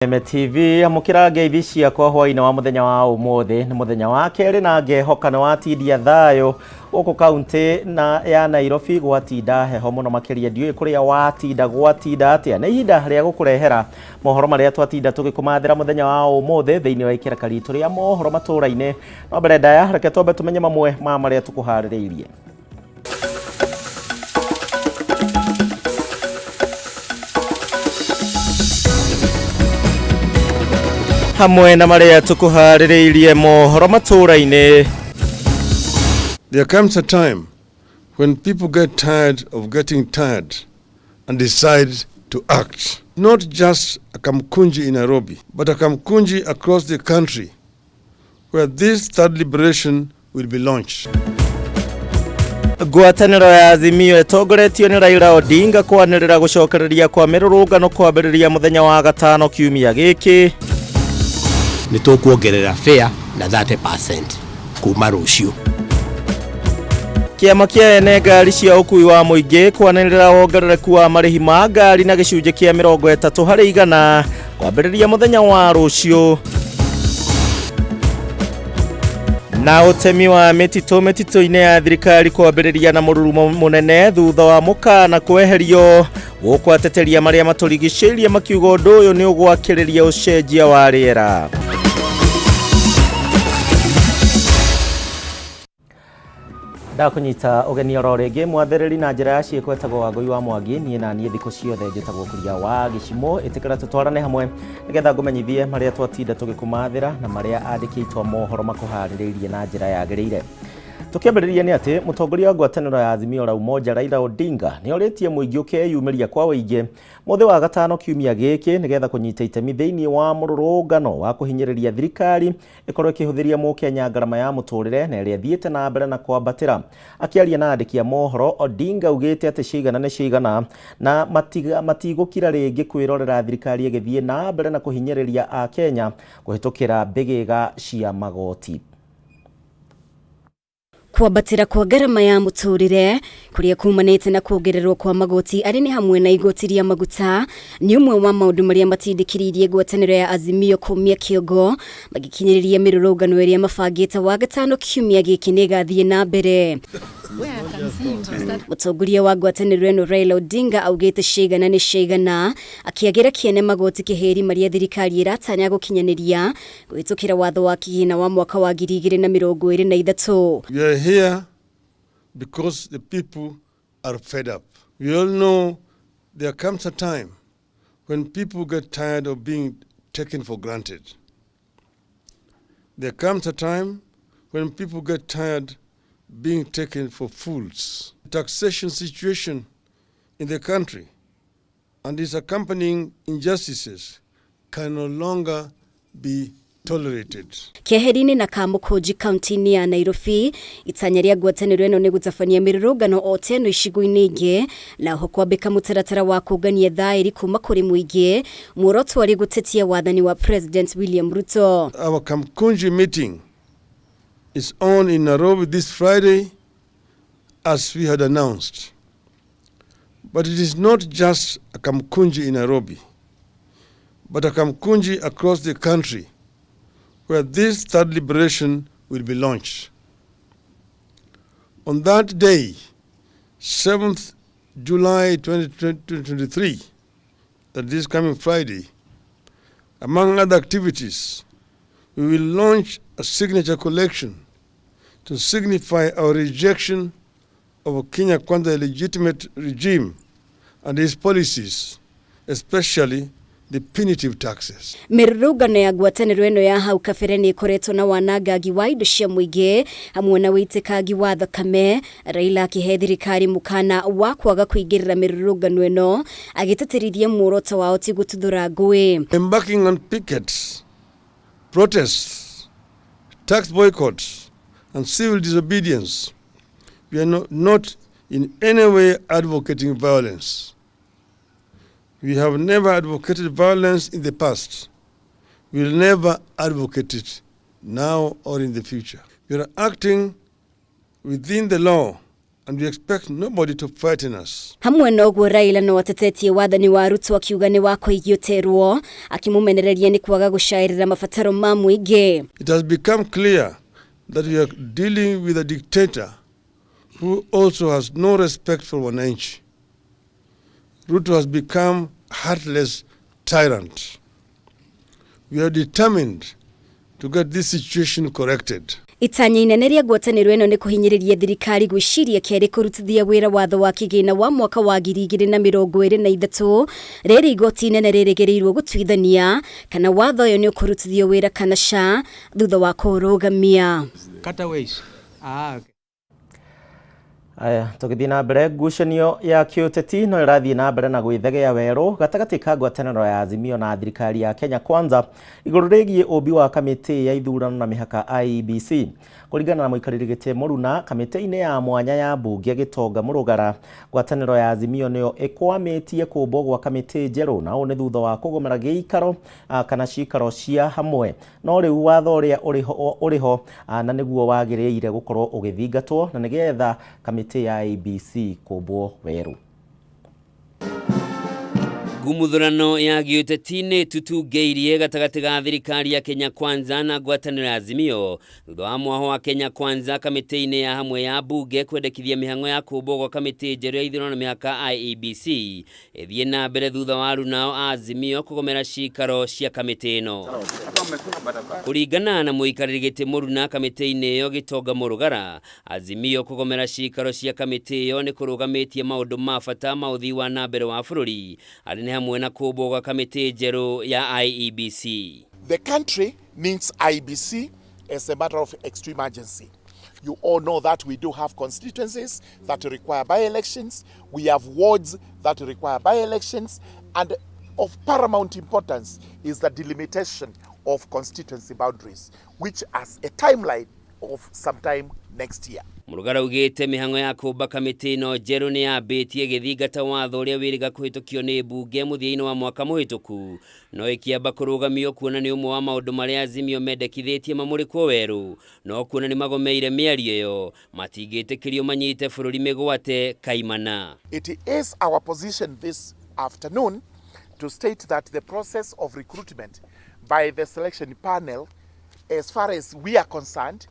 MTV amũkĩra ngeithi ciakwa hwainĩ wa mũthenya wa ũmũthĩ. Nĩ mũthenya wa kerĩ na ngehoka nĩ watindia thayũ gũkũ kaunti na ya Nairobi. Gwatinda heho mũno makĩria, ndiũĩ kũrĩa watinda gwatinda atĩa. Nĩ ihinda rĩa gũkũrehera mohoro marĩa twatinda tũgĩkũmathĩra mũthenya wa ũmũthĩ thĩinĩ wa ikĩraka ritũ rĩa mohoro matũra-inĩ. No mbere ndaya, reke twambe tũmenye mamwe ma marĩa tũkũharĩrĩirie. Hamwe na marĩa tũkũharĩrĩirie mohoro matũra-inĩ. There comes a time when people get tired of getting tired and decide to act. Not just a Kamukunji in Nairobi, but a Kamukunji across the country where this third liberation will be launched. Ngwatanĩro ya Azimio ĩtongoretio nĩ Raila Odinga kwanĩrĩra gũcokereria kwa mĩrũrũngano kwambĩrĩria mũthenya wa gatano kiumia gĩkĩ. Nĩ tũkuongerera fare na 30% kuma rũciũ. Kĩama kĩa ene ngari cia ũkui wa mũingĩ kwanĩrĩra wongerereku wa marĩhi ma ngari na gĩcunjĩ kĩa 30% kwambĩrĩria mũthenya wa rũciũ. Na ũtemi wa mĩtitũ mĩtitũ-inĩ ya thirikari kwambĩrĩria na mũrurumo mũnene thutha wa mũkana kweherio gũkũ ateteria marĩa matũrigicĩirie makiuga ũndũ ũyũ nĩ ũgwakĩrĩria ũcenjia wa rĩera. Ndakũnyita ũgeni oro rĩngĩ mwathĩrĩri na njĩra ya ciĩko etagwo Wangũi wa Mwangi. Niĩ na niĩ thikũ ciothe njĩtagwo Kuria wa Gĩcimũ. Ĩtĩkĩra tũtwarane hamwe nĩgetha ngũmenyithie marĩa twatinda tũgĩkũmathĩra na marĩa andĩkĩtwo mohoro makũharĩrĩirie na njĩra yagĩrĩire. Tũkĩambĩrĩria nĩ atĩ mũtongoria wa ngwatanĩro ya Azimio la Umoja Raila Odinga nĩ orĩtie mũingĩ ũkeyumĩria kwa ũingĩ mũthĩ wa gatano kiumia gĩkĩ nĩgetha kũnyita itemi thĩinĩ wa mũrũrũngano wa kũhinyĩrĩria thirikari ĩkorwo ĩkĩhũthĩria mũkenya ngarama ya mũtũrĩre na ĩrĩa ĩthiĩte na mbere na kwambatĩra. Akĩaria na andĩki a mohoro, Odinga augĩte atĩ ciigana nĩ ciigana na matigũkira rĩngĩ kwĩrorera thirikari ĩgĩthiĩ na mbere na kũhinyĩrĩria akenya kũhĩtũkĩra mbĩgĩga cia magoti. Kwambatĩra kwa ngarama ya mũtũrĩre kũrĩa kumanĩte na kuongererwo kwa magoti arĩ nĩ hamwe na igoti rĩa maguta nĩ ũmwe wa maũndũ marĩa matindĩkĩrĩirie ngwatanĩro ya Azimio kũmia kĩongo magĩkinyĩrĩria mĩrũrũngano ĩrĩa mabangĩte wa gatano kiumia gĩkĩ nĩ ĩgathiĩ na mbere. Mũtongoria wa ngwatanĩro ĩno Raila Odinga augĩte ciigana nĩ ciigana, akĩagĩra kĩene magoti kĩhĩri marĩa thirikari ĩratanya gũkinyanĩria kũhĩtũkĩra watho wa kĩgĩna wa mwaka wa 2023. We are here because the people are fed up. We all know there comes a time when people get tired of being taken for granted. There comes a time when people get tired being taken for fools. The taxation situation in the country and its accompanying injustices can no longer be tolerated. Keheri-inĩ na Kamũkũnji kaunti-inĩ ya Nairobi, itanya rĩa ngwatanĩro ĩno nĩ gũtabania mĩrũrũngano o ta ĩno icigo-inĩ ingĩ na oho kwambĩka mũtaratara wa kũngania thaĩri kuma kũrĩ mũingĩ, muoroto arĩ gũtetia wathani wa President William Ruto. Our Kamkunji meeting is on in Nairobi this Friday, as we had announced. But it is not just a Kamkunji in Nairobi, but a Kamkunji across the country where this third liberation will be launched. On that day, 7th July 2023, that is coming Friday, among other activities, we will launch a signature collection to signify our rejection of Kenya Kwanza illegitimate regime and its policies, especially the punitive taxes. Mĩrũrũngano ya ngwatanĩro ĩno ya hau kabere nĩ ĩkoretwo na wanangangi wa indo cia mũingĩ hamwe na wĩitĩkangi wa thakame. Raila akĩhe thirikari mũkana wa kwaga kũingĩrĩra mĩrũrũngano ĩno, agĩtĩtĩrithia muoroto wao ti gũtuthũra ngũĩ. Embarking on pickets, protests, tax boycotts, and civil disobedience, we are not in any way advocating violence. We have never advocated violence in the past. We will never advocate it now or in the future. We are acting within the law And we expect nobody to frighten us. Hamwe na ũguo, Raila no atetetie wathani wa Ruto akiuga nĩ wa kũigio terwo, akĩmũmenereria nĩ kwaga gũcaĩrĩra mabataro ma mũingĩ. It has become clear that we are dealing with a dictator who also has no respect for wananchi. Ruto has become a heartless tyrant. We are determined to get this situation corrected. Itanya inene rĩa ngwatanĩro ĩno nĩ kũhinyĩrĩria thirikari gwĩciria kerĩ kũrutithia wĩra watho wa kĩgĩna wa mwaka wa 2023, rĩrĩ igoti inene rĩrĩgĩrĩirwo gũtuithania kana watho ũyũ nĩ ũkũrutithio wĩra kana ca thutha wa kũũrũgamia. Cutaways. Ah, okay. Aya, tũgĩthiĩ na mbere, ngucanio ya kĩũteti no ĩrathiĩ na mbere na gwĩthegea werũ gatagatĩ ka ngwatanĩro ya Azimio na thirikari ya Kenya Kwanza igũrũ rĩgiĩ ũmbi wa kamĩtĩ ya ithurano na mĩhaka IEBC. Kũringana na mũikarĩri gĩtĩ mũruna kamĩtĩ-inĩ ya mwanya ya mbunge Gĩtonga Mũrũgara, ngwatanĩro ya Azimio nĩyo ĩkwamĩtie kũmbwo gwa kamĩtĩ njerũ, na ũũ nĩ thutha wa kũgomera gĩikaro kana cikaro cia hamwe, no rĩu watho ũrĩa ũrĩho na nĩguo wagĩrĩire gũkorwo ũgĩthingatwo na nĩgetha kamĩtĩ ya IEBC kũmbwo werũ. Ngumuthurano ya gĩũteti nĩ ĩtutungeirie gatagatĩ ga thirikari ya Kenya Kwanza na ngwatanĩro ya Azimio thutha wa mwaho wa Kenya Kwanza kamĩtĩ-inĩ ya hamwe ya mbunge kwendekithia mĩhang'o ya kũmbwo gwa kamĩtĩ njerũ ya ithurano na mĩhaka IEBC ĩthiĩ na mbere thutha wa arunao a Azimio kũgomera cikaro cia kamĩtĩ ĩno. Kũringana na mũikarĩri gĩtĩ mũruna kamĩtĩ-inĩ ĩyo Gĩtonga Mũrũgara, Azimio kũgomera cikaro cia kamĩtĩ ĩyo nĩ kũrũgamĩtie maũndũ ma bata ma ũthii wa na mbere wa bũrũri, arĩ nĩ hamwe na kũmbwo gwa kamĩtĩ njerũ ya IEBC. The country needs IEBC as a matter of extreme urgency. You all know that we do have constituencies that require by-elections, we have wards that require by-elections, and of paramount importance is the delimitation of constituency boundaries, which has a timeline of sometime next year. Mũrugara augĩte mĩhang'o ya kũmba kamĩtĩ ĩno njerũ nĩ yambĩtie ĩgĩthingata watho ũrĩa wĩrĩga kũhĩtũkio nĩ mbunge mũthia-inĩ wa mwaka mũhĩtũku, no ĩkĩamba kũrũgamio kuona nĩ ũmwe wa maũndũ marĩa Azimio mendekithĩtie mamũrĩkwo werũ, no kuona nĩ magomeire mĩario ĩyo matingĩtĩkĩrio manyite bũrũri mĩgwate kaimana. It is our position this afternoon to state that the process of recruitment by the selection panel, as far as we are concerned,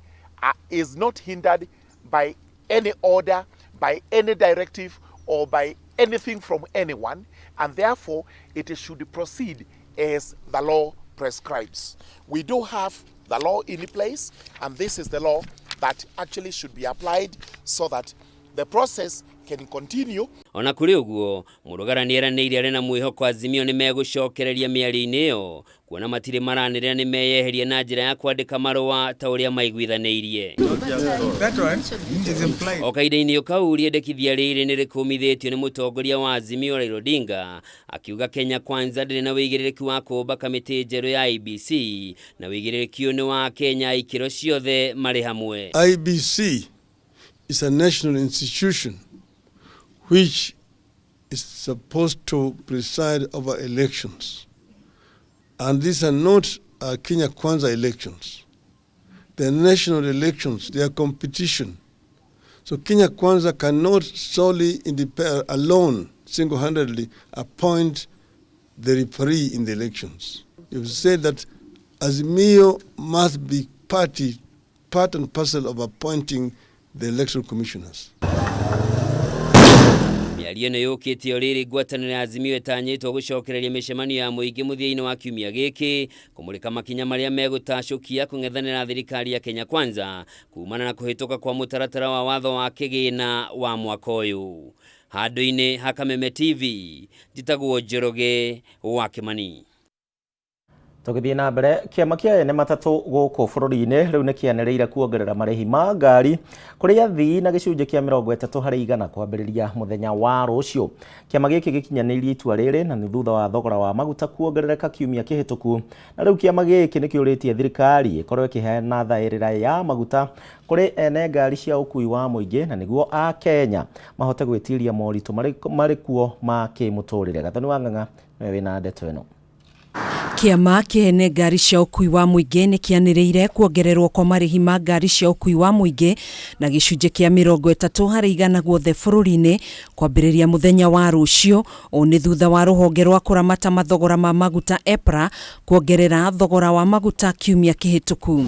is not hindered by any order, by any directive, or by anything from anyone, and therefore it should proceed as the law prescribes. We do have the law in place, and this is the law that actually should be applied so that the process can continue. Ona kũrĩ ũguo, Mũrugara nĩ eranĩire arĩ na mwĩhoko Azimio nĩ megũcokereria mĩario-inĩ ĩyo kuona matirĩ maranĩrĩra nĩ meyeheria na njĩra ya kwandĩka marũa ta ũrĩa maiguithanĩirie. That one is implied. O kahinda-inĩ o kau, rĩendekithia rĩrĩ nĩ rĩkũmithĩtio nĩ mũtongoria wa Azimio Raila Odinga, akiuga Kenya Kwanza ndĩrĩ na wĩigĩrĩrĩki wa kũmba kamĩtĩ njerũ ya IEBC na wĩigĩrĩrĩki ũyũ nĩ wa Kenya ikĩro ciothe marĩ hamwe. IEBC is a national institution which is supposed to preside over elections. And these are not Kenya Kwanza elections. They are national elections, they are competition. So Kenya Kwanza cannot solely, alone, single-handedly appoint the referee in the elections. You've said that Azimio must be part and parcel of appointing the electoral commissioners. Mĩario ĩno yũkĩte o rĩrĩ ngwatanĩro ya Azimio ĩtanyĩtwo gũcokereria mĩcemanio ya mũingĩ mũthia-inĩ wa kiumia gĩkĩ kũmũrĩka makinya marĩa megũtacũkia kũng'ethanĩra thirikari ya Kenya Kwanza kumana na kũhĩtũka kwa mũtaratara wa watho wa kĩgĩna wa mwaka ũyũ. Handũ-inĩ ha Kameme TV, njĩtagwo Njoroge wa Kĩmani. Tũgĩthiĩ na mbere, kĩama kĩa ene matatũ gũkũ bũrũri-inĩ rĩu nĩ kĩanĩrĩire kuongerera marĩhi ma ngari kũrĩ athii na gĩcunjĩ kĩa 30% kwambĩrĩria mũthenya wa rũciũ. Kĩama gĩkĩ gĩkinyanĩirie itua rĩrĩ na nĩ thutha wa thogora wa maguta kuongerereka kiumia kĩhĩtũku, na rĩu kĩama gĩkĩ nĩ kĩũrĩtie thirikari ĩkorwo ĩkĩheana thaĩrĩra ya maguta kũrĩ ene ngari cia ũkui wa mũingĩ na nĩguo Akenya mahote gwĩtiria moritũ marĩ kuo ma kĩmũtũrĩre. Gathoni wa Ng'ang'a nĩwe wĩna ndeto ĩno. Kĩama kĩene ngari cia ũkui wa mũingĩ nĩ kĩanĩrĩire kuongererwo kwa marĩhi ma ngari cia ũkui wa mũingĩ na gĩcunjĩ kĩa 30% guothe bũrũri-inĩ kwambĩrĩria mũthenya wa rũciũ. Ũũ nĩ thutha wa rũhonge rwa kũramata mathogora ma maguta EPRA kuongerera thogora wa maguta kiumia kĩhĩtũku.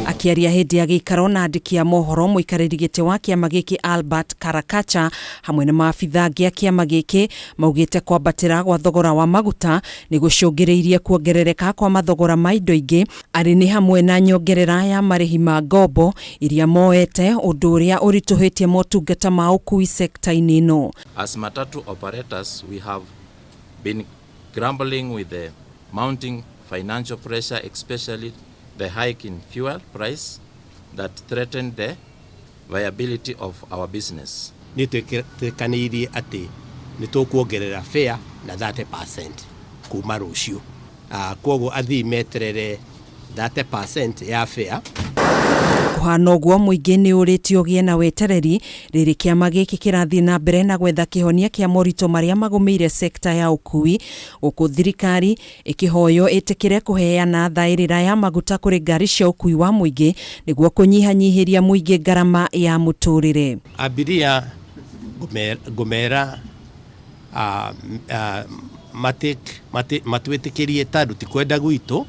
Akiaria hĩndĩ ya gĩikaro na andĩki a mohoro, mũikarĩri gĩtĩ wa kĩama gĩkĩ Albert Karakacha hamwe na maabitha angĩ a kĩama gĩkĩ maugĩte kwambatĩra gwa thogora wa maguta nĩ gũcũngĩrĩirie kuongerereka kwa mathogora ma indo ingĩ, arĩ nĩ hamwe na nyongerera ya marĩhi ma ngombo iria moete, ũndũ ũrĩa ũritũhĩtie motungata ma ũkui sekta-inĩ ĩno. As matatu operators, we have been grumbling with the mounting financial pressure, especially the hike in fuel price that threatened the viability of our business. Nĩ twĩtĩkanĩirie atĩ nĩ tũkuongerera fare na 30% kuma rũciũ. Koguo athii meterere 30% ya fare. Kũhana ũguo, mũingĩ nĩ ũrĩtio ũgĩe na wetereri rĩrĩ kĩama gĩkĩ kĩrathiĩ na mbere na gwetha kĩhonia kĩa moritũ marĩa magũmĩire sekta ya ũkui, gũkũ thirikari ĩkĩhoywo ĩtĩkĩre kũheana thaĩrĩra ya maguta kũrĩ ngari cia ũkui wa mũingĩ nĩguo kũnyihanyihĩria mũingĩ ngarama ya mũtũrĩre. Abiria ngũmera matwĩtĩkĩrie tondũ ti kwenda gwitũ,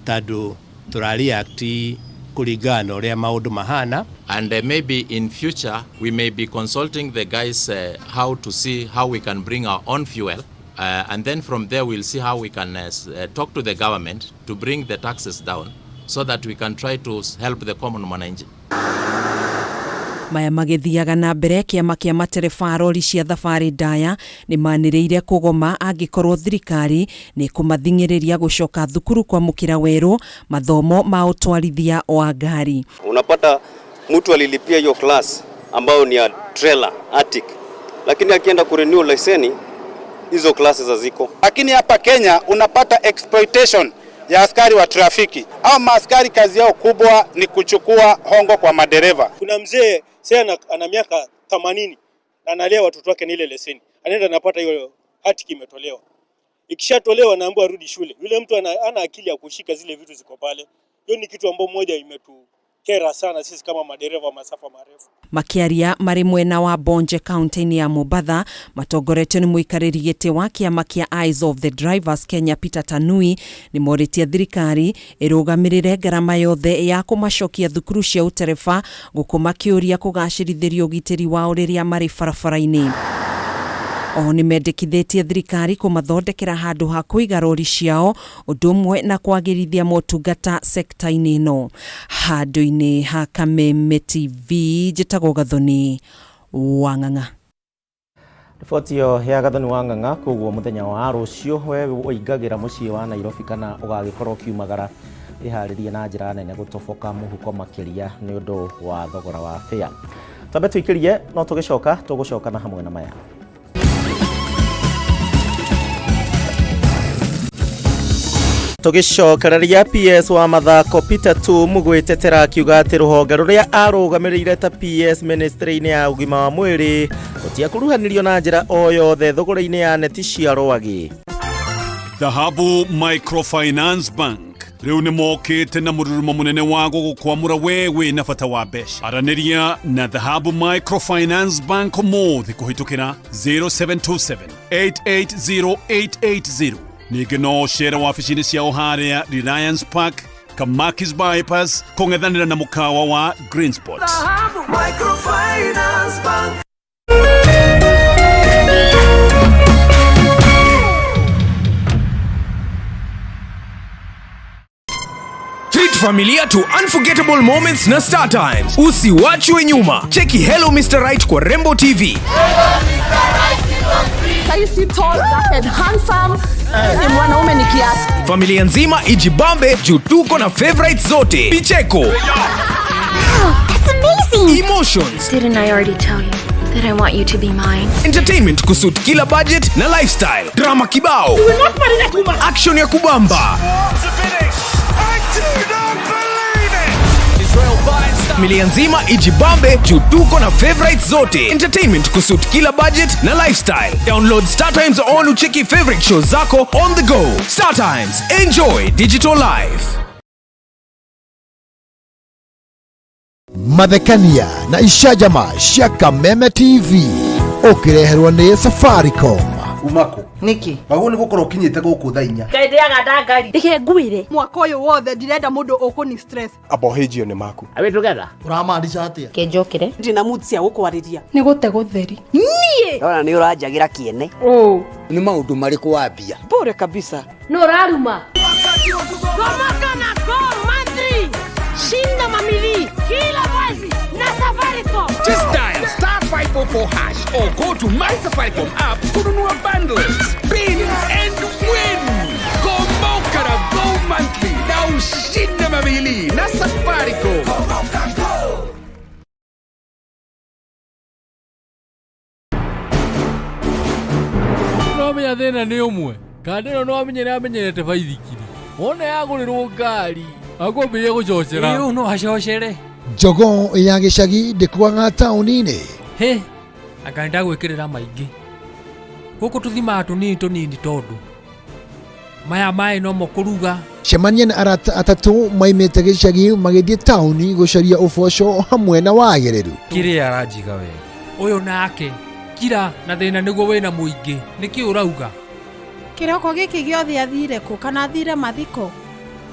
tondũ tũra react kũringana na ũrĩa maũndũ mahana. And maybe in future we may be consulting the guys how to see how we can bring our own fuel, and then from there we'll see how we can talk to the government to bring the taxes down so that we can try to help the common mwananchi. Maya magĩthiaga na mbere, kĩama kĩa matereba rori cia thabarĩ ndaya nĩ manĩrĩire kũgoma angĩkorwo thirikari nĩ kũmathing'ĩrĩria gũcoka thukuru kwamũkĩra werũ mathomo ma ũtwarithia wa ngari. Unapata mtu alilipia hiyo class ambayo ni ya trailer artic, lakini akienda kurenew leseni hizo classes haziko. Lakini hapa Kenya unapata exploitation ya askari wa trafiki. Au maaskari kazi yao kubwa ni kuchukua hongo kwa madereva. Kuna mzee sasa ana miaka 80 na analea watoto wake na ile leseni. Anaenda anapata hiyo hati imetolewa. Ikishatolewa naambiwa arudi shule. Yule mtu ana akili ya kushika zile vitu ziko pale. Hiyo ni kitu ambacho moja imetukera sana sisi kama madereva masafa marefu. Makiaria marĩ mwena wa Bonje kaunti-inĩ ya Mombatha matongoretio nĩ mũikarĩri gĩtĩ wa kĩama kĩa Eyes of the Drivers Kenya Peter Tanui nĩ morĩtie thirikari ĩrũgamĩrĩre ngarama yothe ya kũmacokia thukuru cia ũtereba, gũkũ makĩũria kũgacĩrithĩrio ũgitĩri wao rĩrĩa marĩ barabara-inĩ. Oho nĩ mendekithĩtie thirikari kũmathondekera handũ ha kũiga rori ciao, ũndũ ũmwe na kwagĩrithia motungata sekta-inĩ ĩno. Handũ-inĩ ha Kameme TV, njĩtagwo Gathoni wa Ng'ang'a. Riboti ĩyo ya Gathoni wa Ng'ang'a. Koguo mũthenya wa rũciũ we ũingagĩra mũciĩ wa Nairobi kana ũgagĩkorwo ũkiumagara, ĩharĩrie na njĩra nene gũtoboka mũhuko makĩria nĩ ũndũ wa thogora wa fare. Twambe tũikĩrie, no tũgĩcoka tũgũcoka na hamwe na maya. Tũgĩcokereria, PS wa mathako Peter Tum gwĩtetera akiuga atĩ rũhonge rũrĩa arũgamĩrĩire ta PS ministry-inĩ ya ũgima wa mwĩrĩ rũtiakuruhanirio na njĩra o yothe thogora-inĩ ya neti cia rwagĩ. Dhahabu Microfinance Bank rĩu nĩ mokĩte na mũrurumo mũnene wa gũgũkwamũra we wĩ na bata wa mbeca. Aranĩria na Dhahabu Microfinance Bank ũmũthĩ kũhĩtũkĩra 0727 880880. Ningĩ no ũcere wabici-inĩ ciao harĩa Reliance Park, Kamakis Bypass, kũng'ethanĩra na mũkawa wa Green Spot. Microfinance Bank. Treat familia to unforgettable moments na Star Times. Usiwachwe nyuma. Cheki Hello Mr. Right kwa Rembo TV. Saisi tall, dark and handsome. Ni mwanaume ni kiasi. Familia nzima ijibambe juu tuko na favorites zote. Picheko. Wow, that's amazing. Emotions. Didn't I already tell you that I want you to be mine? Entertainment kusuit kila budget na lifestyle. Drama kibao. You will not marry that woman. Action ya kubamba. Israel finds Familia nzima ijibambe juu tuko na favorites zote, entertainment kusuit kila budget na lifestyle. Download Star Times on ucheki favorite shows zako on the go. Star Times, enjoy digital life. Mathekania na icajama cia Kameme TV ũkĩreherwo nĩ Safaricom. Umako niki wagwo nĩ gũkorwo ũkinyĩte gũkũ thaa 4. Ngai ndĩaga ndangari. Reke ngwire mwaka ũyũ wothe ndirenda mũndũ ũkũni stress. Abohĩnjio nĩ maku. Are we together? Ũramaanisha atĩa? Kenjokere ndina mood cia gũkwarĩria. Nĩ gũte gũtheri. Niĩ ndona nĩ ũranjagĩra kĩene. Nĩ maũndũ marĩkũ wambia? Bure kabisa. Nũ ũraruma? Gomoka na Go Monthly. Shinda mamili kila mwezi na Safaricom. Just dial star 544 hash or go to My Safaricom app kununua bundles, spin and win. Gomoka na Go Monthly na ushinde mamili na Safaricom. No menya thĩna nĩ ũmwe kanda ĩno no amenyere amenyerete baithikiri wona yagũrĩrwo ngari akwambĩrĩria gũcocera. Ĩĩ no acocere. Jogoo ya gĩcagi ndĩkuaga taũni-inĩ. Hĩ anga nĩndagwĩkĩrĩra maingĩ gũkũ tũthimaga tũnini tũnini tondũ maya maĩ nomo kũruga. Cemania na arata atatũ maimĩte gĩcagi magĩthiĩ taũni gũcaria ũboco hamwe na wagĩrĩru. Kĩrĩa aranjiga wega. Ũyũ nake kira na thĩna nĩguo wĩna mũingĩ nĩkĩ ũrauga? Kĩroko gĩkĩ gĩothe athire kũ kana athire mathiko?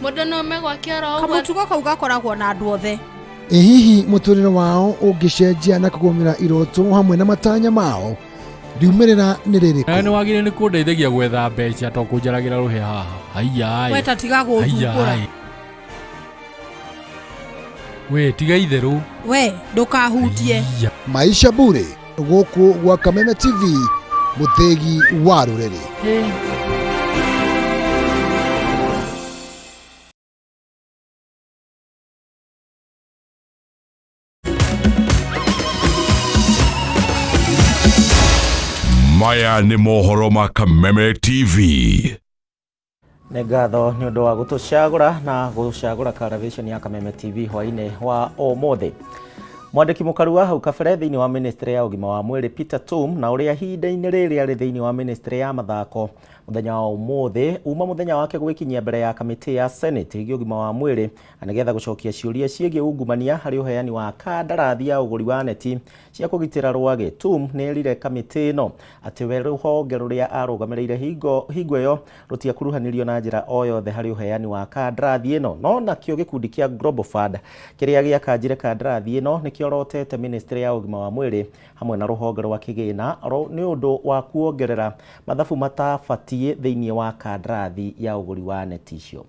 Mũndũ no ome gwake oro ũguo. Kamũtugo kau gakoragwo na andũ othe. Ĩ hihi mũtũrĩre wao ũngĩcenjia na kũgũmĩra iroto hamwe na matanya mao riumĩrĩra nĩ rĩrĩkũ? Nawe nĩwagĩrĩire nĩ kũndeithagia gwetha mbeca to kũnjaragĩra rũhĩa haha. Haiya. We ta tiga gũthumbũra. We tiga itherũ. We ndũkahutie. Maisha Bure gũkũ gwa Kameme TV mũthĩgi wa rũrĩrĩ. Maya nĩ mohoro ma Kameme TV. Nĩ ngatho nĩ ũndũ wa gũtũcagũra na gũcagũra karavĩconi ya Kameme TV hwainĩ wa ũmũthĩ. Mwandĩki mũkaru wa hau kabere thĩinĩ wa ministry ya ũgima wa mwĩrĩ Peter Tum na ũrĩa ihinda-inĩ rĩrĩ arĩ thĩinĩ wa ministry ya mathako mũthenya wa ũmũthĩ uma mũthenya wake gwĩkinyia mbere ya kamĩtĩ ya Senate ĩgiĩ ũgima wa mwĩrĩ na nĩgetha gũcokia ciũria ciĩgiĩ ungumania harĩ ũheani wa kandarathi ya ũgũri wa neti cia kũgitĩra rwagĩ. Tum nĩ erire kamĩtĩ ĩno atĩ we rũhonge rũrĩa arũgamĩrĩire hingo ĩyo rũtiakuruhanirio na njĩra o yothe harĩ ũheani wa kandarathi ĩno, no nakĩo gĩkundi kĩa Global Fund kĩrĩa gĩakanjire kandarathi ĩno nĩkĩorotete ministry ya ũgima wa mwĩrĩ hamwe na rũhonge rwa kĩgĩna nĩ ũndũ wa kuongerera mathabu matabatiĩ thĩinĩ wa kandarathi ya ũgũri wa neti icio.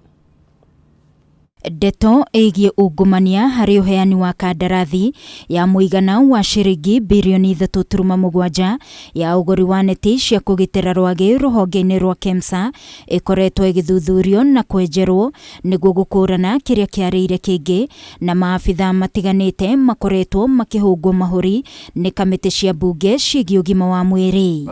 Ndeto ĩgiĩ ungumania harĩ ũheani wa kandarathi ya mũigana wa ciringi birioni 3.7 ya ũgũri wa neti cia kũgitĩra rwagĩ rũhonge-inĩ rwa KEMSA ĩkoretwo ĩgĩthuthurio na kwenjerwo nĩguo gũkũrana kĩrĩa kĩarĩire kĩngĩ, na maabitha matiganĩte makoretwo makĩhũngwo mahũri nĩ kamĩtĩ cia mbunge ciĩgiĩ ũgima wa mwĩrĩ.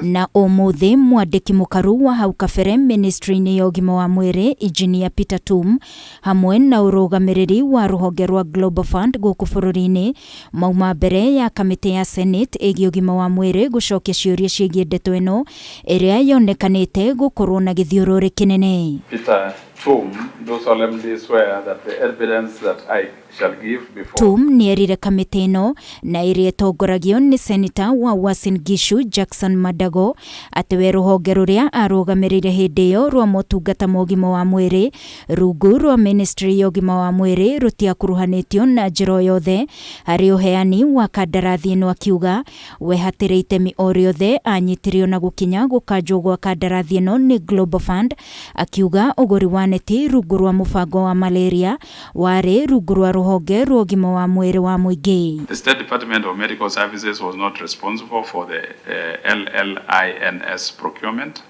Na ũmũthĩ mwandĩki mũkaru wa hau kabere ministry-inĩ ya ũgima wa mwĩrĩ Engineer Peter Tum hamwe na ũrũgamĩrĩri wa rũhonge rwa Global Fund gũkũ bũrũri-inĩ mauma mbere ya kamĩtĩ ya Senate ĩgiĩ ũgima wa mwĩrĩ gũcokia ciũria ciĩgiĩ ndeto ĩno ĩrĩa yonekanĩte gũkorwo na gĩthiũrũrĩ kĩnene. Peter Tum do solemnly swear that the evidence that I shall give before Tum nĩ erire kamĩtĩ ĩno na ĩrĩa ĩtongoragio nĩ seneta wa Uasin Gishu Jackson Madago atĩ we rũhonge rũrĩa arũgamĩrĩire hĩndĩ ĩyo rwa motungata ma ũgima wa mwĩrĩ rungu rwa ministry ya ũgima wa mwĩrĩ rũtiakuruhanĩtio na njĩra o yothe harĩ ũheani wa kandarathi ĩno, akiuga we hatirĩ itemi o rĩothe anyitirio na gũkinya gũkanjwo gwa kandarathi ĩno nĩ Global Fund, akiuga ũgũri wa neti rungu rwa mũbango wa malaria warĩ rungu rwa rũhonge rwa ũgima wa mwĩrĩ wa mũingĩ. The State Department of Medical Services was not responsible for the LLINS procurement,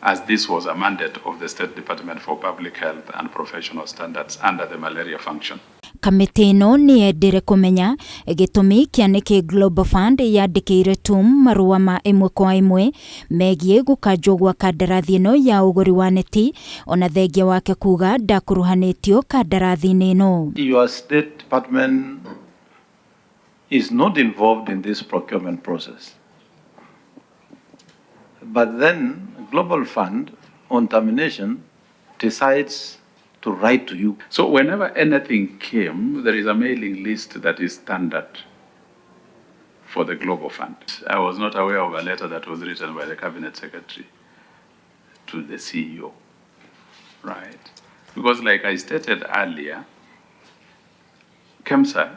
as this was a mandate of the State Department for Public Health and Professional Standards under the malaria function. Kamĩtĩ ĩno nĩ yendire kũmenya gĩtũmi kĩa nĩkĩ Global Fund yandĩkĩire TUM marũa ma ĩmwe kwa ĩmwe megiĩ gũkanjwo gwa kandarathi ĩno ya ũgũri wa neti ona thengia wake kuga ndakuruhanĩtio kandarathi-inĩ ĩno. Your State Department is not involved in this procurement process. But then Global Fund on termination decides to write to you. So whenever anything came, there is a mailing list that is standard for the Global Fund. I was not aware of a letter that was written by the Cabinet Secretary to the CEO, right? Because like I stated earlier, KEMSA,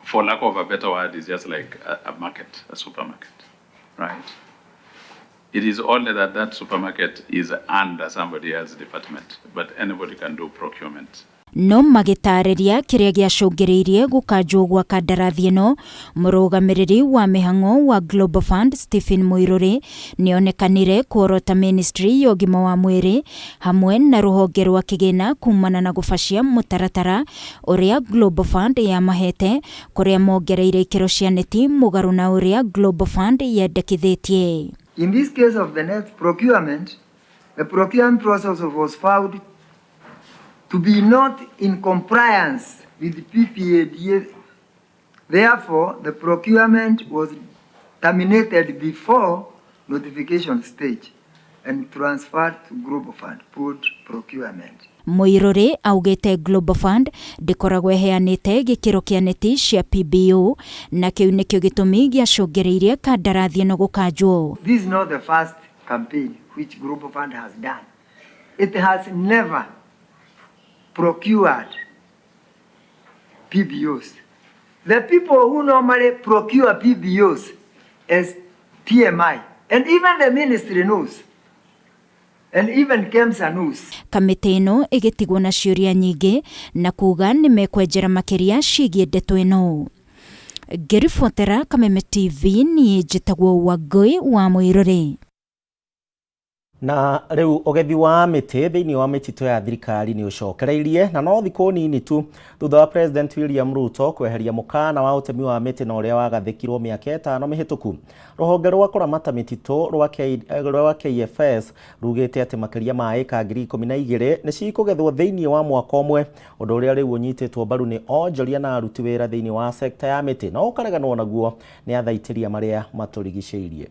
for lack of a better word, is just like a market, a supermarket, right? It is only that that supermarket is under somebody else's department, but anybody can do procurement. No magĩtarĩria kĩrĩa gĩacũngĩrĩirie gũkanjwo gwa kandarathi ĩno, mũrũgamĩrĩri wa mĩhang'o wa Global Fund Stephen Muiruri nĩonekanire kuorota ministry ya ũgima wa mwĩrĩ hamwe na rũhonge rwa kĩgĩna kumana na gũbacia mũtaratara ũrĩa Global Fund yamahete kũrĩa mongereire ikĩro cia neti mũgarũ na ũrĩa Global Fund yendekithĩtie. In this case of the net procurement, the procurement process was found to be not in compliance with the PPADA. Therefore, the procurement was terminated before notification stage and transferred to Global Fund Pooled Procurement. Muiruri augĩte Global Fund ndĩkoragwo ĩheanĩte gĩkĩro kĩa neti cia PBO na kĩu nĩkĩo gĩtũmi gĩacũngĩrĩirie kandarathi ĩno gũkanjwo. This is not the first campaign which Global Fund has done. It has never procured PBOs. The people who normally procure PBOs is PMI, and even the ministry knows, and even KEMSA knows. Kamĩtĩ ĩno ĩgĩtigwo na ciũria nyingĩ na kuga nĩ mekwenjera makĩria ciĩgiĩ ndeto ĩno. Ngĩribotera Kameme TV niĩ njĩtagwo Wangũi wa Mũirũrĩ. Na rĩu ũgethi wa mĩtĩ thĩinĩ wa mĩtitũ ya thirikari nĩ ũcokereirie na no thikũ nini tu thutha wa President William Ruto kweheria mũkana wa ũtemi wa mĩtĩ na ũrĩa wagathĩkirwo mĩaka ĩtano mĩhĩtũku. Rũhonge rwa kũramata mĩtitũ rwa KFS rugĩte atĩ makĩria ma ĩka 12,000 nĩ cikũgethwo thĩinĩ wa mwaka ũmwe, ũndũ ũrĩa rĩu ũnyitĩtwo mbaru nĩ onjoria na aruti wĩra thĩinĩ wa sekta ya mĩtĩ no ũkareganwo naguo nĩ athaitĩria marĩa matũrigicĩirie.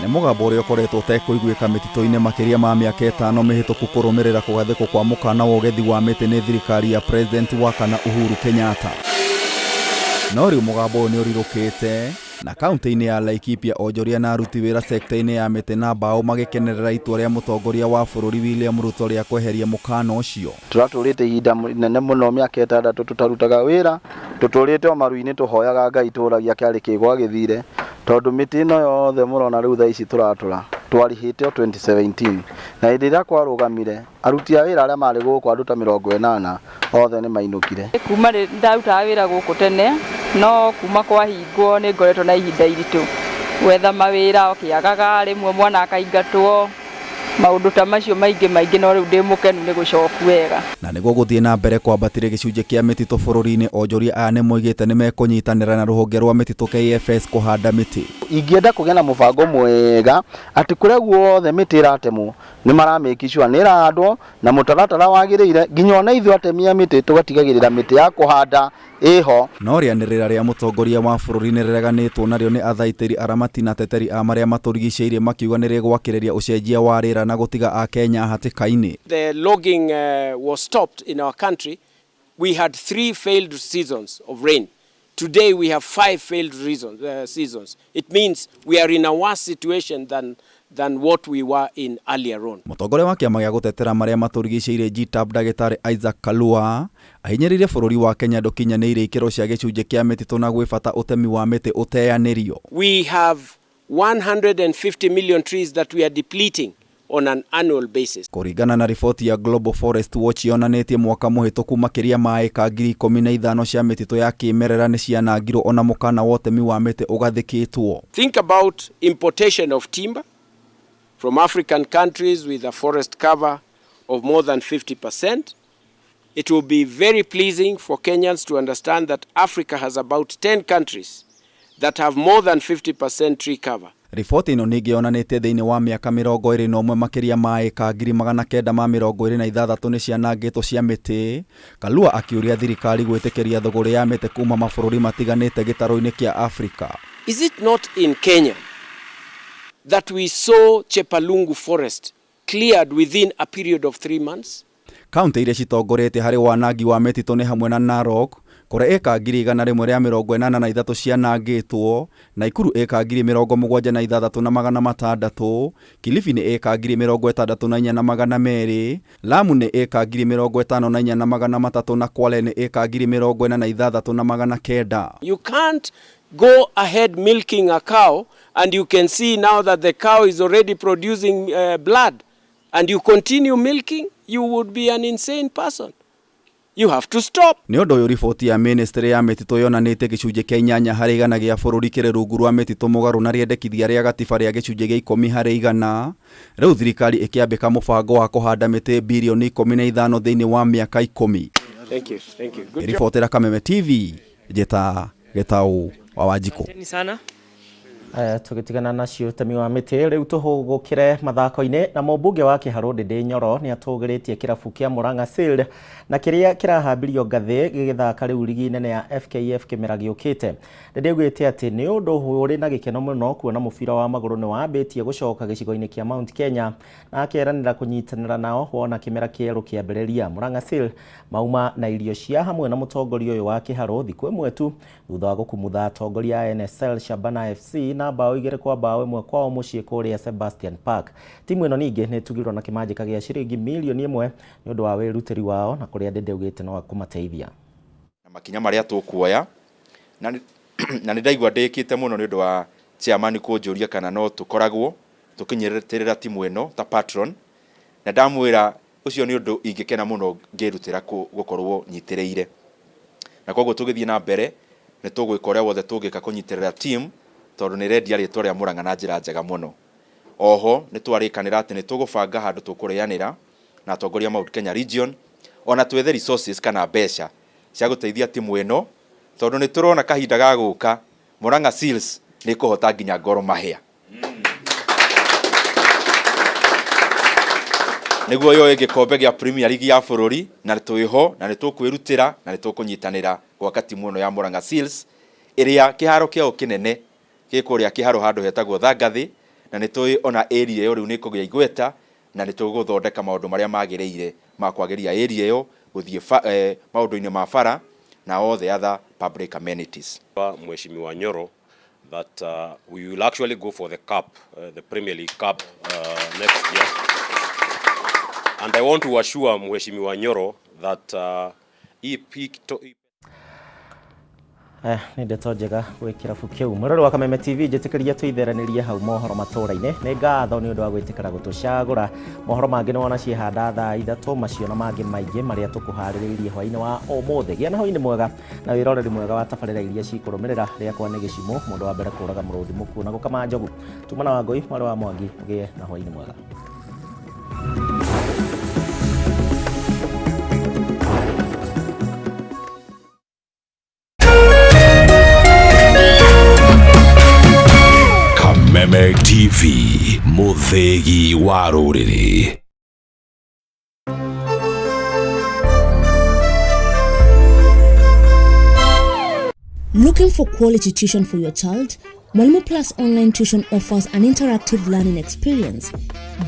Nĩ mũgambo ũrĩa ũkoretwo ũtekũiguĩka mĩtitũ-inĩ makĩria ma mĩaka ĩtano mĩhĩtũku kũrũmĩrĩra kũgathĩkwo kwa mũkana wa ũgethi wa mĩtĩ nĩ thirikari ya President wa kana Uhuru Kenyatta. No rĩu mũgambo ũyũ nĩ ũrirũkĩte na kaunti-inĩ ya Laikipia onjoria na aruti wĩra sekta-inĩ ya mĩtĩ na mbaũ magĩkenerera itua rĩa mũtongoria wa bũrũri William Ruto rĩa kweheria mũkana ũcio. Tũratũrĩte ihinda inene mũno mĩaka ĩtandatũ tũtarutaga wĩra, tũtũrĩte o maru-inĩ tũhoyaga Ngai tũragia kĩarĩ kĩ gwagĩthire, tondũ mĩtĩ ĩno yothe mũrona rĩu thaa ici tũratũra twarĩhĩte o 2017 na hĩndĩ ĩrĩa kwarũgamire aruti a wĩra arĩa marĩ gũkũ andũ ta 80 othe nĩ mainũkire. Kuma ndarutaga wĩra gũkũ tene no kuma kwahingwo nĩ ngoretwo na ihinda iritũ gwetha mawĩra ũkĩagaga rĩmwe mwana akaingatwo maũndũ ta macio maingĩ maingĩ no rĩu ndĩ mũkenu nĩ gũcoku wega. Na nĩguo gũthiĩ na mbere kwambatĩria gĩcunjĩ kĩa mĩtitũ bũrũri-inĩ onjoria aya nĩ moigĩte nĩ mekũnyitanĩra na rũhonge rwa mĩtitũ KFS kũhanda mĩtĩ. Ingĩenda kũgĩa na mũbango mwega atĩ kũrĩa guothe mĩtĩ ĩratemwo nĩ maramake sure nĩ ĩrahandwo na mũtaratara wagĩrĩire nginya ona ithuĩ atemi a mĩtĩ tũgatigagĩrĩra mĩtĩ ya kũhanda ĩho. No rĩanĩrĩra rĩa mũtongoria wa bũrũri nĩ rĩreganĩtwo narĩo nĩ athaitĩri aramati na ateteri a marĩa matũrigicĩirie makiuga nĩ rĩgwakĩrĩria ũcenjia wa rĩera na gũtiga akenya hatĩka-inĩ. The logging was stopped in our country. We had 3 failed seasons of rain. Today we have 5 failed seasons. It means we are in a worse situation than what we were in earlier on. Mũtongoria wa kĩama gĩa gũtetera marĩa matũrigicĩirie GTAB Ndagĩtarĩ Isaac Kalua ahinyĩrĩirie bũrũri wa Kenya ndũkinyanĩirie ikĩro cia gĩcunjĩ kĩa mĩtitũ na gwĩ bata ũtemi wa mĩtĩ ũteanĩrio. We have 150 million trees that we are depleting on an annual basis. Kũringana na riboti ya Global Forest Watch yonanĩtie mwaka mũhĩtũku makĩria ma ĩka 15,000 cia mĩtitũ ya kĩmerera nĩ cianangirwo ona mũkana wa ũtemi wa mĩtĩ ũgathĩkĩtwo. Think about importation of timber from African countries with a forest cover of more than 50%. It will be very pleasing for Kenyans to understand that Africa has about 10 countries that have more than 50% tree cover. Riboti ĩno ningĩ yonanĩtie thĩinĩ wa mĩaka 21 makĩria ma ĩka 926 nĩ cianangĩtwo cia mĩtĩ. Kalua akĩũria thirikari gwĩtĩkĩria thũgũrĩ ya mĩtĩ kuma mabũrũri matiganĩte gĩtarũ-inĩ kĩa Afrika. Is it not in Kenya that we saw Chepalungu forest cleared within a period of 3 months? Kaunti iria citongoretie harĩ wanangi wa mĩtitũ nĩ hamwe na Narok kũrĩa ĩka 183 cianangĩtwo, Nakuru ĩka 76,600, Kilifi nĩ ĩka 64,200, Lamu nĩ ĩka 54,300 na Kwale nĩ ĩka 46,900. You can't go ahead milking a cow and you can see now that the cow is already producing blood and you continue milking, you would be an insane person. You have to stop. Nĩ ũndũ ũyũ riboti ya ministry ya mĩtitũ yonanĩtie gĩcunjĩ kĩa 8% gĩa bũrũri kĩrĩ rungu rwa mĩtitũ mũgarũ na rĩendekithia rĩa gatiba rĩa gĩcunjĩ kĩa 10%. Rĩu thirikari ĩkĩambĩka mũbango wa kũhanda mĩtĩ birioni 15 thĩinĩ wa mĩaka 10. Thank you. Thank you. Good job. Ribotera Kameme TV, njĩta Gĩtaũ wa Wanjikũ. Asanteni sana. Tũgĩtigana nacio ũtemi wa mĩtĩ rĩu tũhũgũkĩre mathako-inĩ na mũmbunge wa Kĩharũ Ndĩndĩ Nyoro nĩ atũgĩrĩtie kĩrabu kĩa Murang'a Seal na kĩrĩa kĩrahambirio ngathĩ gĩgĩthaka rĩu rigi nene ya FKF kĩmera gĩũkĩte. Ndĩndĩ augĩte atĩ nĩ ũndũ ũrĩ na gĩkeno mũno kuona mũbira wa magũrũ nĩ wambĩtie gũcoka gĩcigo-inĩ kĩa Mount Kenya na akeranĩra kũnyitanĩra nao wona kĩmera kĩerũ kĩambĩrĩria. Murang'a Seal mauma na irio cia hamwe na mũtongoria ũyũ wa Kĩharũ thikũ ĩmwe tu thutha wa gũkumutha atongoria a NSL Shabana FC na bao 2-1 kwao mũciĩ kũrĩa Sebastian Park. Timu ĩno ningĩ nĩ ĩtugirwo na kĩmanjĩka gĩa ciringi milioni 1 nĩ ũndũ wa wĩrutĩri wao na kũrĩa Ndĩndĩ augĩte no akũmateithia. Na makinya marĩa tũkuoya na nĩ ndaigua ndĩkĩte mũno nĩ ũndũ wa chairman kũnjũria kana no tũkoragwo tũkĩnyitĩrĩra timu ĩno ta patron, na ndamwĩra ũcio nĩ ũndũ ingĩkena mũno ngĩrutĩra gũkorwo nyitĩrĩire, na koguo tũgĩthiĩ na mbere nĩ tũgwĩka ũrĩa wothe tũngĩka kũnyitĩrĩra team tondũ nĩ rendia rĩtwa rĩa Murang'a na njĩra njega mũno. Oho nĩ twarĩkanĩra atĩ nĩ tũgũbanga handũ tũkũrĩanĩra na atongoria Mount Kenya region ona twethe resources kana mbeca cia gũteithia timu ĩno tondũ nĩ tũrona kahinda ga gũka Murang'a Seals nĩ kũhota nginya Gor Mahia nĩguo yoe gĩkombe gĩa Premier League ya bũrũri, na twĩho na nĩ tũkwĩrutĩra na nĩ tũkũnyitanĩra gwaka timu ĩno ya Murang'a Seals ĩrĩa kĩharo kĩao kĩnene gĩ kũrĩa kĩharo handũ hetagwo Thangathĩ, na nĩ tũĩ ona area ĩyo rĩu nĩ ĩkũgĩa igweta na nĩ tũgũthondeka maũndũ marĩa magĩrĩire ma kwagĩria area ĩyo gũthiĩ maũndũ-inĩ ma bara na all the other public amenities. Mheshimiwa Nyoro that we will actually go for the cup, the Premier League Cup next year. And I want to assure Mheshimiwa Nyoro that Nĩ ndeto njega gwĩ kĩrabu kĩu. Mũrori wa Kameme TV njĩtĩkĩria tũitheranĩrie hau mohoro matũra-inĩ. Nĩ ngatho nĩ ũndũ wa gwĩtĩkĩra gũtũcagũra. Mohoro mangĩ nĩ wona ciĩhanda thaa 3 macio na mangĩ maingĩ marĩa tũkũharĩrĩirie hwaĩ-inĩ wa ũmũthĩ. Gĩa na hwaĩ-inĩ mwega na wĩroreri mwega wa tabarĩra iria cikũrũmĩrĩra. Rĩakwa nĩ Gĩcimũ, mũndũ wa mbere kũraga mũrũthi mũkuũ na gũkama njogu. Tuma na Wangũi mwarĩ wa Mwangi, ũgĩe na hwaĩ-inĩ mwega. Kameme TV, mũthĩgi wa rũrĩrĩ. Looking for quality tuition for your child? Mwalimu Plus Online Tuition offers an interactive learning experience.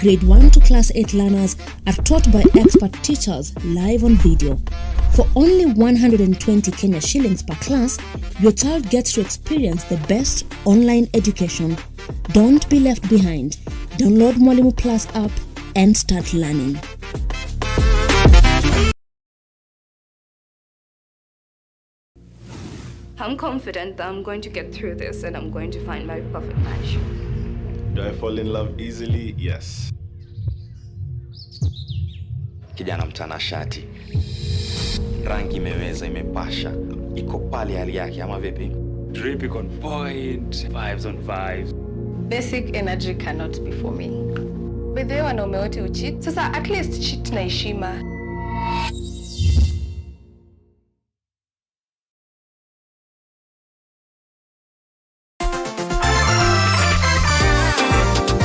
Grade 1 to Class 8 learners are taught by expert teachers live on video. For only 120 Kenya shillings per class, your child gets to experience the best online education. Don't be left behind. Download Mwalimu Plus app and start learning. I'm confident that I'm going to get through this and I'm going to find my perfect match. Do I fall in love easily? Yes. Kijana mtanashati, rangi imeweza, imepasha, iko pale hali yake ama vipi? Drip iko on point, vibes on vibes. Basic energy cannot be for me. By the way, wanaume wote ucheat. Sasa at least cheat na heshima.